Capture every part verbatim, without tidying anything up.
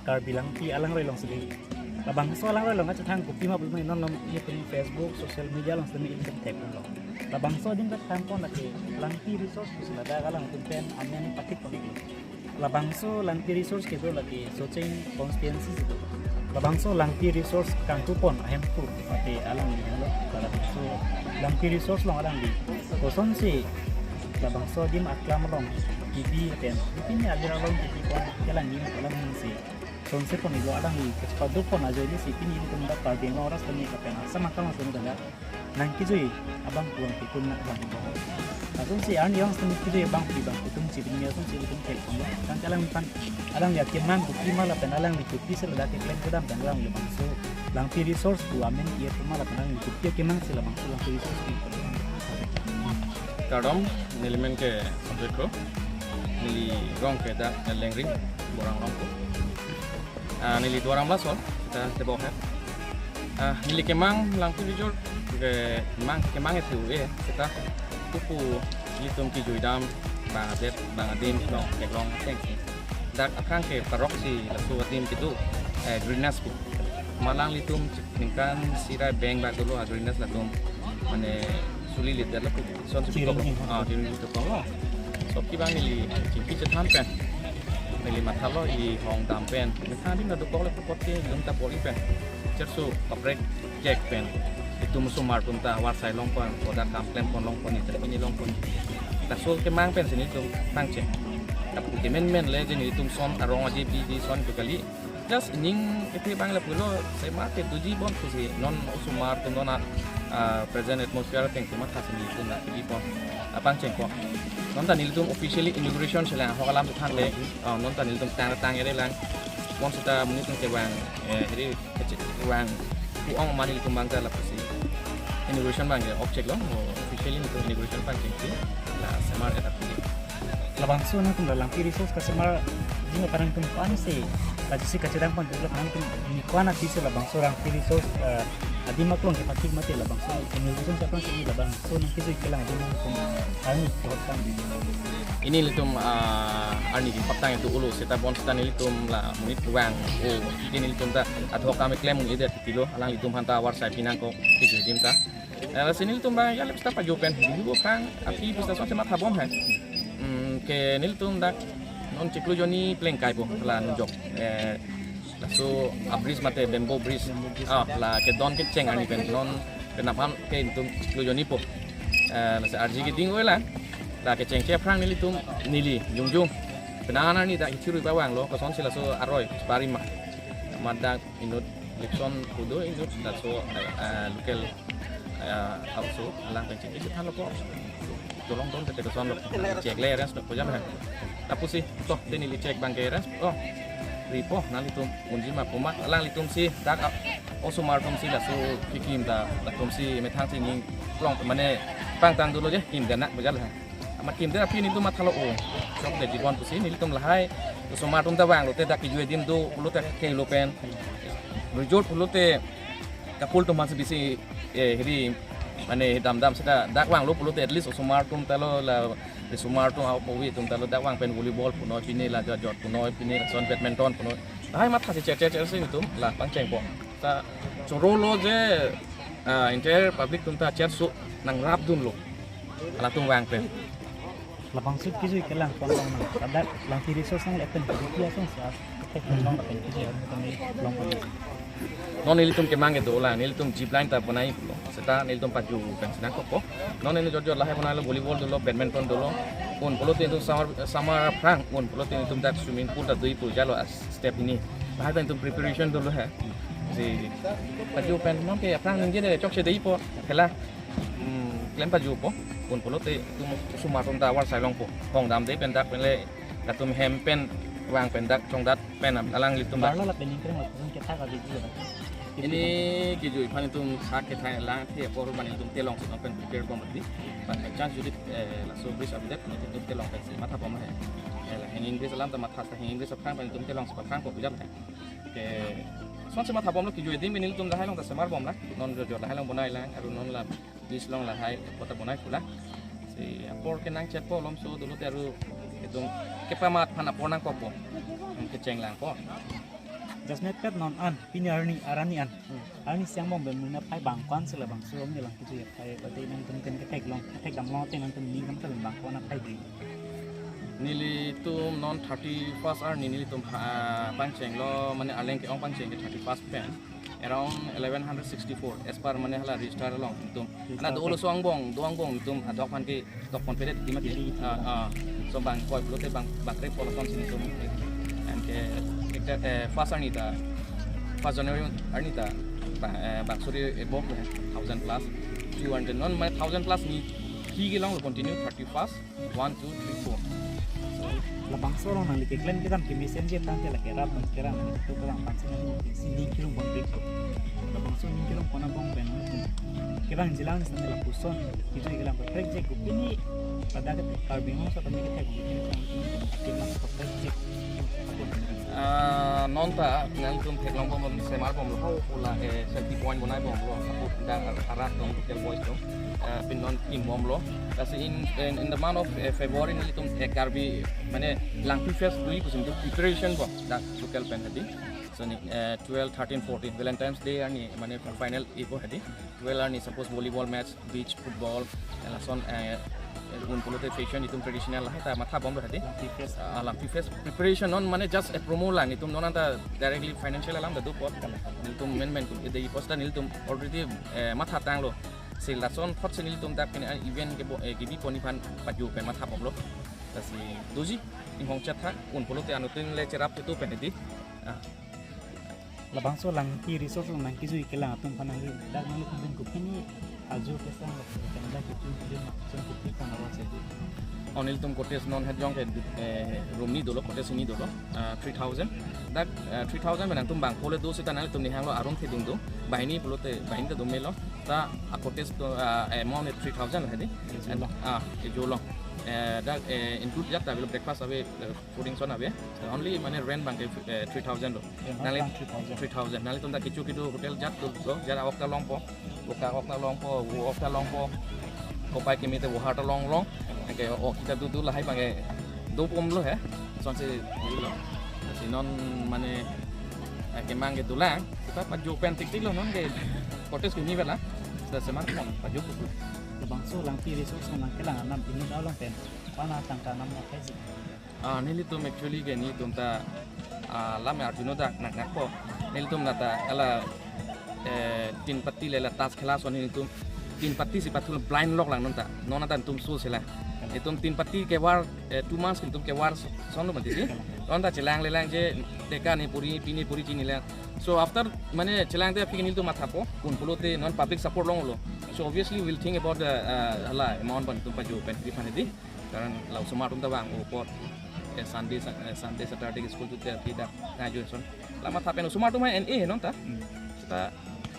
Karbi Langpi alangroi along sili. Labangso alangroi along kachethang kopi ma pulote non non itum Facebook, social media along sili itum thek lo. Labangso adim kachethang pon lake Langpi Resource pusi ladak alangtum pen amen pathik pon lo. Labangso Langpi Resource kedo lake Socheng constituency si do. Labangso Langpi Resource kangtu pon ahemphu mate alangli lo. Labangso Langpi Resource along alangli kosonsi labangso adim aklam along kebi pen, pini alir along kebi pon kelang ni alam si sonse pon ilo alangli kachepado pon ajoine si pini itum dak Karbi Anglong arat sitame lapen Assam akam sitame dak nangkejui abang puang kekun na abang puang. Lasonsi arni alongsi nangkejui abang pi abang kutum chibin ya sonsi itum thek pon lo. Tangte alangphan alangli akemang kopi ma lapen alangli kopi si ladak keklem kedam tangte alangli labangso Langpi Resource pu amen kiet ma lapen alangli kopi akemang si labangso Langpi Resource pu. Kardom, neli men ke Sanjoy Kro, neli rong ke dak Lengri, Borang Longpo. Ah, neli Duar Amla asor, seta tebok he. Ah, neli kemang Langpi Resource, kemang, kemang e thu e, seta pupu ilitum kejui dam, bang adet, bang adim, long, keklong, teng. Dak aphrang ke parok si laso adim kedo, eh, greenness pu. Malang ilitum ningkan sirai beng bak dolo a greenness latum. Mane suli lit dalo pu. Son si Chiring tok. Ni. Ah, chiring ni tok lo. So kibang neli chingki chethan pen. Neli mathalo ili hong dam pen. Methang adim ta dokok le pu kot ke lum ta bor-i pen. Cherso kaprek kejek pen. Itum osomar atum ta war sai long pon, kodak kam klem pon long pon, ita ini long pon. Laso kemang pen si nelitum pangcheng. Kapu kemen men le je nelitum son arong aje bi di son pu kali. Just ning ete bang lapulo, semar te doji bon pusi non osomar atum non a, ah, present atmosphere ateng kematha si nelitum na kebi pon, ah, pangcheng pon. Non ta nelitum officially inauguration si lang ahok alam than le, ah, non ta nelitum tang tang ere lang. Pon seta monit atum kevang, eh, ere kevang pu-ong ma nelitum bang ta lapusi inauguration bang ke object lo, oh, officially nelitum inauguration pangcheng si la semar eta pili. Labangso nangtum la Langpi Resource kasemar jing aphan nangtum ko-an si kachisi kachedang pon, labang nangtum ni ko-an aphi si labangso Langpi Resource, eh, adim aklong kepathik mate labangso inauguration si aphan si labangso nangkejui kelang adim nangtum arni kehot tang di. Ini ilitum, ah, arni kehot tang itu ulo seta bon seta nelitum la monit vang, oh, ini ilitum ta adhoc kam keklem monit det pilo, alanglitum aphan ta war sai pinang ko kejui adim ta. Eh, lasi nelitum bang ya le pista pajok pen, dulu bo kang, api pista so semat habom hai. Hmm, ke nelitum dak non chiklo jonni plengkai po la nunjok. Eh, laso a-bridge mate bamboo bridge. Ah, la kedon kecheng arni pen non penap ham ke nelitum chiklo jonni po. Eh, lasi arji keding oi la. La kechengche aphrang nelitum neli jongjong. Penan arni dak hichirui ba vanglo, kosonsi laso aroi bari ma. Madak inut Lipson pu do inut laso, eh, local, eh, hauso alang pen chingki chethan lo ko. Tolong don tete koson lo. Check le arrange lo ko jam hai. Lapusi to te neli check bang ke arrange. Oh. Ri po nanglitum unji ma pu ma alanglitum si dak, ah, osomar atum si laso kekim ta latum si methang si ning klong mane pangtang dolo je kim dana bajal hai. Amat kim dana aphi nelitum mathalo o. Chok de jibon pusi nelitum lahai osomar atum ta vanglo te dak kejui adim do pulote kelo pen. Resort pulote kapul atum aphan si bisi, eh, hiri mane damdam seta dak vanglo pulote at least osomar atum ta lo la osomar atum a-povi atum ta lo dak vang pen volleyball punoi pine la jot jot punoi pine lason badminton punoi. Lahai matha si cher cher cher si nelitum la pangcheng po. Ta choro lo je, ah, entire public atum ta cherso nangrap dunlo. Halatum vang pen. Labangso kejui kelang pon long nang. Ladak Langpi Resource nang le pen kejui asong sa. Tek pon long lapen kejui kami long pon. Non nelitum kemang ke dolang, nelitum zip line ta bonai lo. Seta nelitum paju pen si nangkok po. Non neli jot jot lahai bonai lo volleyball dolo, badminton dolo. Un pulote nelitum summer, summer aphrang, un pulote nelitum dak swimming pool ta dui pu jalo as step ini. Lahai ta nelitum preparation dolo hai. Si paju pen non ke aphrang ningje de chokche dei po. Khela Hmm, klem paju po, un pulote itum osomar atum ta war sai longpo. Hong damde pen dak pen le, latum hem pen, vang pen dak, chongdat pen alanglitum ta. Barlo lapen ningkreng latum ke thak adi juga. Ini kejui aphan itum thak kethai lang the apor mane itum telong si pen pikir bom di. But by chance jodi, eh, laso bridge update, itum telong pen si matha bom hai. Eh, la hanging bridge alam ta matha sa hanging bridge aphrang pen itum telong si aphrang po bijap hai. Ke, son si matha bom lo kejui adim nelitum lahai along ta semar bom la. Non jot jot lahai along bonai lang, aru non la bridge along lahai apor ta bonai pula. Si apor ke nangchet po lomso dolo te aru itum kepamat aphan apor nangkok po. Kecheng lang po. Just net pet non an, pini arni, arni an. Hmm. Arni siang bom ben muna phai bang kwan sila bang so ni lang kejui aphai pati nangtum pen kethek long, kethek dam long te nangtum ning kam ta bang kwan aphai di. Nelitum non thirty-first arni nelitum, ah, pangchenglo, mane arleng ke-ong pangcheng ke thirty-first pen. Around eleven hundred sixty-four, as per mane hala register along nelitum. Register na do along. Lo so angbong, do angbong nelitum adok aphan ke dok pon pedet di mati. Di, di, di. Ah, ah. So bang koi pulote bang, bang krep pulo ton si nelitum. Anke, ekta, eh, first arni ta, first January arni ta, ba-, eh, bang suri ebok, eh, thousand plus, two hundred, non mane thousand plus ni, hi ke long lo continue thirty-first, one, two, three, four. So, labangso along nangli keklem kedam kemesen je tangte lake rat nang kerang nang tu kerang pansin nang si ning kelong pon pik. Labangso ning kelong pon angbong pen. Kerang jilang sampai lapuson. Kejui kelang perfect je ko pini pada ke Karbi Anglong so kami kethek ko pini kami kethek ko perfect je. Ah, non ta nangtum theklong bom semar bomlo, ho pula, eh, selfie point bonai bomlo, apo dak arat dong, local boys dong, eh, pini non team bomlo. Lasi in, in, in the month of, eh, February nelitum, eh, Karbi, mane Langpi Fest dui pusi nelitum preparation bom, dak local pen hedi. So ni, eh, twelve, thirteen, fourteen, Valentine's Day arni, mane final ipo hedi. Twelve arni suppose volleyball match, beach football, eh, lason, eh, un pulote fashion itum traditional lahai ta matha bomlo hedi. Langpi Fest. Ah, Langpi Fest preparation non mane just a promo lang, itum non anta directly financial alam ta do apot. Nelitum men men kum ide posta nelitum already, eh, matha tanglo. Si lason thot si nelitum dak pini, ah, event ke bo, eh, kebi pon aphan paju pen matha bomlo. Lasi doji inghong chetha un pulote anuttin le cherap ketu pen hedi. Ah. Labangso Langpi Resort along nangkejui kelang atum aphan nangli dak nangli pangpen ko pini ajo kesang lo pen dak kejui kejui nang son kopi pon awa se di. Oh, nelitum cottage non het jong ke, eh, room ni dolo, cottage ni dolo, ah, three thousand. Dak, eh, three thousand pen nangtum bang pole do seta nanglitum nihang lo arum thedung do. Banghini pulote banghini ta do melo. Ta a cottage to, ah, amount three thousand hedi. Ejo along. Ah, ejo along. Eh, dak, eh, include jat ta avelo, breakfast ave, eh, fooding son ave. Only mane rent bang ke, eh, three thousand lo. Rent nangli bang three thousand. Three thousand. Nanglitum ta kecho kedo hotel jat do, do, jat ok ta longpo. Oka ok ta longpo, vo ok ta longpo. Kopai keme te vohar ta longlong. Anke ok kita do do lahai bang ke do bomlo he. Sonsi lo. Si non mane, eh, kemang ke dolang. Kita paju pen tiktik lo non ke cottage ke ni bela. Sudah semar mon paju kuku. Labangso Langpi Resort nangkelang anam pini daw long pen. Pana tangka nam na kaisi. Ah, nelitum actually ke nelitum ta, ah, lam arjuno dak nak nak po. Nelitum nata ala, eh, tin patti le la tas khela so nelitum tin patti si pathul blind lock lang non ta. Non ta nelitum so sela. Nelitum tin patti ke war, eh, two months nelitum ke war so, son lo mati si. Non ta chelang lelang je teka ni puri pini puri chini lang. So after mane chelang te aphi nelitum matha po, un pulote non public support longlo. So obviously we'll think about the, uh, hala amount bang nelitum paju pen refund di. Karan la osomar atum ta bang o apot, eh, Sunday, Sun-, eh, Sunday, Saturday school chute aphi dak ngajo son. La matha pen osomar atum en e non ta. Hmm. Ta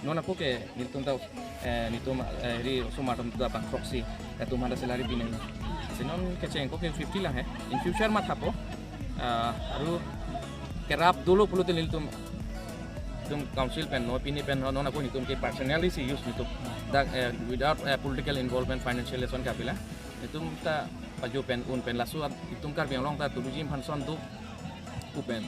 non ako ke nelitum ta, eh, nelitum, eh, ri osomar atum ta bang proxy, eh, atum anta salary pinang. Si non kecheng ko ke fifty lang he. In future matha po. Ah, aru kerap dolo pulote nelitum, nelitum council pen non pini pen non ako nelitum ke personally si use nelitum. Dak, eh, without, eh, political involvement, financial lesson ke aphi la. Nelitum ta paju pen un pen laso at nelitum Karbi Anglong ta tourism aphan son do pu pen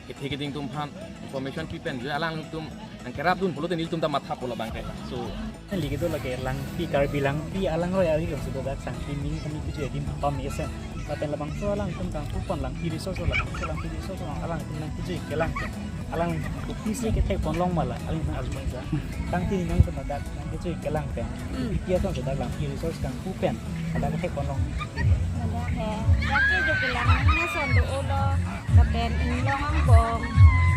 kethe keding atum aphan information pi pen je alanglitum nangkerap dun pulote nelitum ta matha po labang ke. So neli kedo lake Langpi, Karbi Langpi alangroi ari lo sudah dak Sangpi mini kami kejui adim pam esen. Lapen labangso alangtum kangpu pon Langpi Resort, labangso Langpi Resort alangtum nangkejui kelang. Alang kopisi kethek pon long ma la, alangtum arju sa. Tangte nangtum dak nangkejui kelang pen. Hmm. Kopi ason sudah Langpi Resort kangpu pen. Ada kethek pon long. Ada he. Dak kejui kelang nang na son do-o lo. Lapen inglong angbong.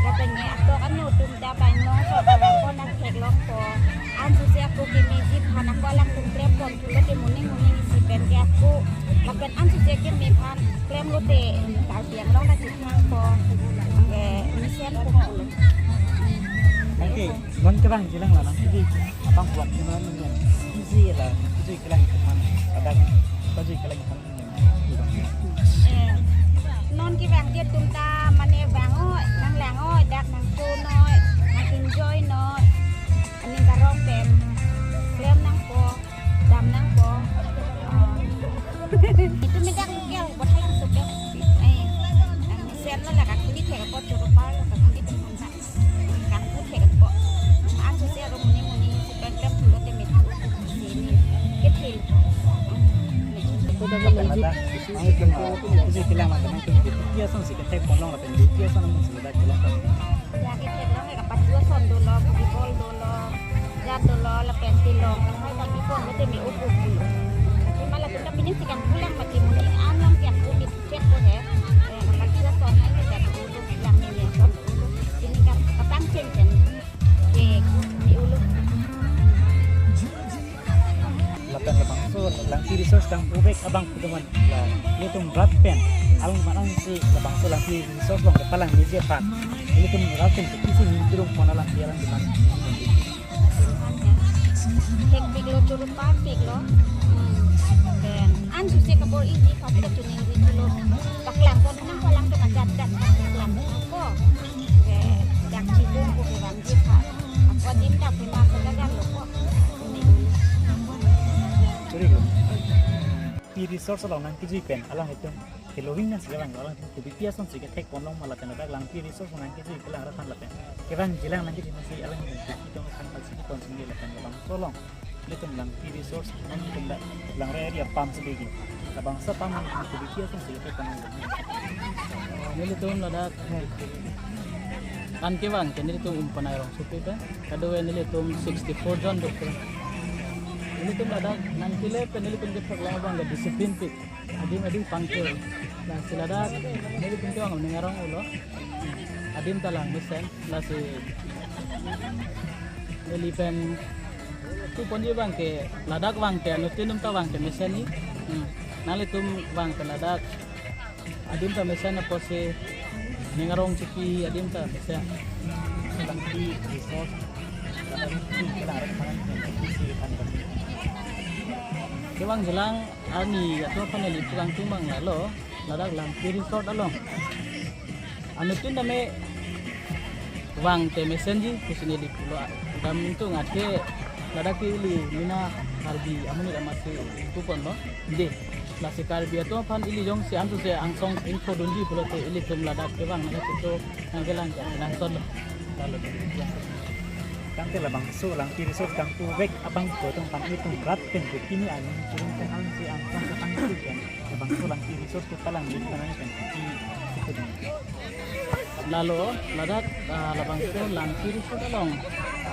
Lapen ne atok ano atum ta bang long so para pon nangtheklong po. Ansose ako kemeji aphan ako alangtum klem pon pulote moning moning isi pen ke ako. Lapen ansose keme aphan klem lote Karbi Anglong ta chithang po. Ke mesen po pulo. Nangke, non kevang jilang la nang kejui. Apang puan ke non non. Isi la kejui kelang ke aphan. Pada kejui kelang ke aphan. Eh, non kevang ke atum ta mane vang-oi, nanglang-oi, dak nangchon-oi, nang-enjoy-noi. Aning karong pen klem nangpo, dam nangpo. Ah. Itum me dak local apot halaso ke. Eh, sen lo la kakhuli thek apot choro par lo kakhuli thek. Kelang ma teman ke duty ason si kethek ponlong lapen duty ason amun si ladak kelong pon. Ya kethek long ya kapatu ason dolo, volleyball dolo, jat dolo, lapen tilong. Hai kami pon lote me upu pulo. Tapi malah kita pinin si kan pulang mati muni anong tiang kumi cek ko he. Eh, kapatu ason hai me jat dolo, yang ini ason dolo. Ini kan kapang cen cen. Ke me ulo. Lapen labangso Langpi Resorts kangpuvek abang kedoman la ilitum rat pen alang manang si labangso Langpi Resorts along kepalang meji aphan ilitum rat pen ke isi ningkirung pon alang ke alang keman. Hekpik lo, churu parpik lo. Hmm. Then an suse kabor-iji pati kachuning ri chulo. Paklang pon nang palang to kadat dat paklang ko. Ke dak chidung ko ke bang jipha. Ako adim dak pima ko dagan lo ko. Churi lo. Pi Resorts along nangkejui pen alanglitum keloving nang si kelang alang ke B P S nang si kethek ponlong ma lapen ladak Langpi Resorts nangkejui kelang rat aphan lapen kevang jilang nangkejui nang si alanglitum kitong khan pal si pon singgi lapen labangso along ilitum Langpi Resorts nangtum dak Langre area pam si degi. Labangso pam nang ke B P S nang si kethek ponlong. Nelitum ladak an kevang ke nelitum Umpanai Rongsopi pen, kadokave nelitum sixty-four jon dok pen. Nelitum ladak nangkele pen nelitum kethek long abang ke discipline pik. Adim adim pangkil. Lasi ladak nelitum kevang ning arong ulo. Adim ta lang mesen. Lasi neli pen tu ponji abang ke ladak vangte anuttin atum ta vangte mesen ni. Hmm. Nanglitum vangte ladak adim ta mesen apotsi ning arong chipi adim ta mesen. Langpi Resorts. Kevang jilang arni atum aphan neli pu kangtung abang lalo. Ladak Langpi Resorts along anuttin tame vangte mesenji pusi neli pulo. Dam itu ngat ke ladak ke ili mina Karbi amonit amatsi pu ponlo. Dei. Lasi Karbi atum aphan ili jongsi ansose angsong ingthodunji pulote ilitum ladak kevang nangkachitu nangkelang ke nangson lo. Lalu. Tangte labangso Langpi Resorts kangpuvek abang ko atum aphan ilitum rat pen ke pini aning chirung ke ansi angsong ke angsi ke. Labangso Langpi Resorts kepalang meji pen nangpen kopi. Lalo, ladak, ah, labangso Langpi Resorts along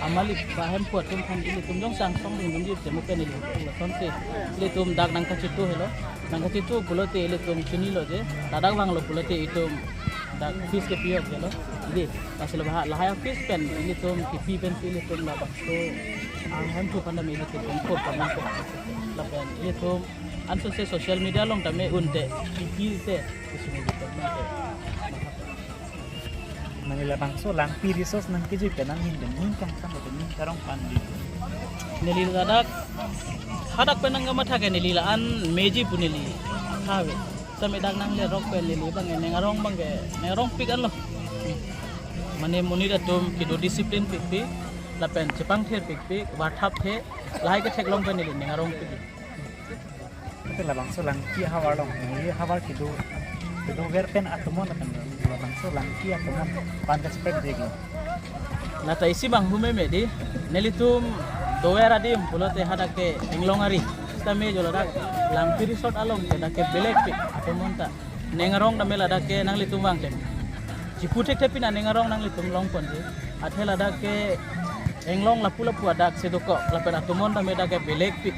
amalik ba hemphu atum aphan ilitum jongsi angsong dungdungji te mo pen ilitum asonsi ilitum dak nangkachitu helo. Nangkachitu pulote ilitum chinilo je, ladak vanglo pulote itum dak fees kepi-ok jelo. Dei, lasi lo baha lahai a-fees pen ilitum kipi pensi ilitum labangso ahemphu aphan tame ilitum ingkop pen nangkop. Lapen ilitum ansose social media along tame unte kipi te isi ilitum nangke. Nangli labangso Langpi Resorts nangkejui pen nanghin pen ning kangsam pen ning karong pan di. Neli ladak hadak pen nangkamatha ke neli la-an meji pu neli tha ave. Same dak nangle rok pen neli abang ke ning arong abang ke ning arongpik anlo. Mane monit atum kedo discipline pikpik lapen chepangther pikpik, varthap the, lahai ketheklong pen neli ning arongpik. Ante labangso Langpi ahavar along, neli ahavar kedo, kedover pen atomon lapen labangso Langpi atomon aphan kachepek deglo. Nata isi abang hume me dei, nelitum dover adim pulote hadak ke Inglong ari. Sitame jo ladak Langpi Resorts along ke dak ke belek pik atomon ta. Ning arong tame ladak ke nanglitum vangklem. Chipu thekthe pina ning arong nanglitum longponji. Athe ladak ke Inglong lapu lapu adak si dokok lapen atomon tame dak ke belek pik.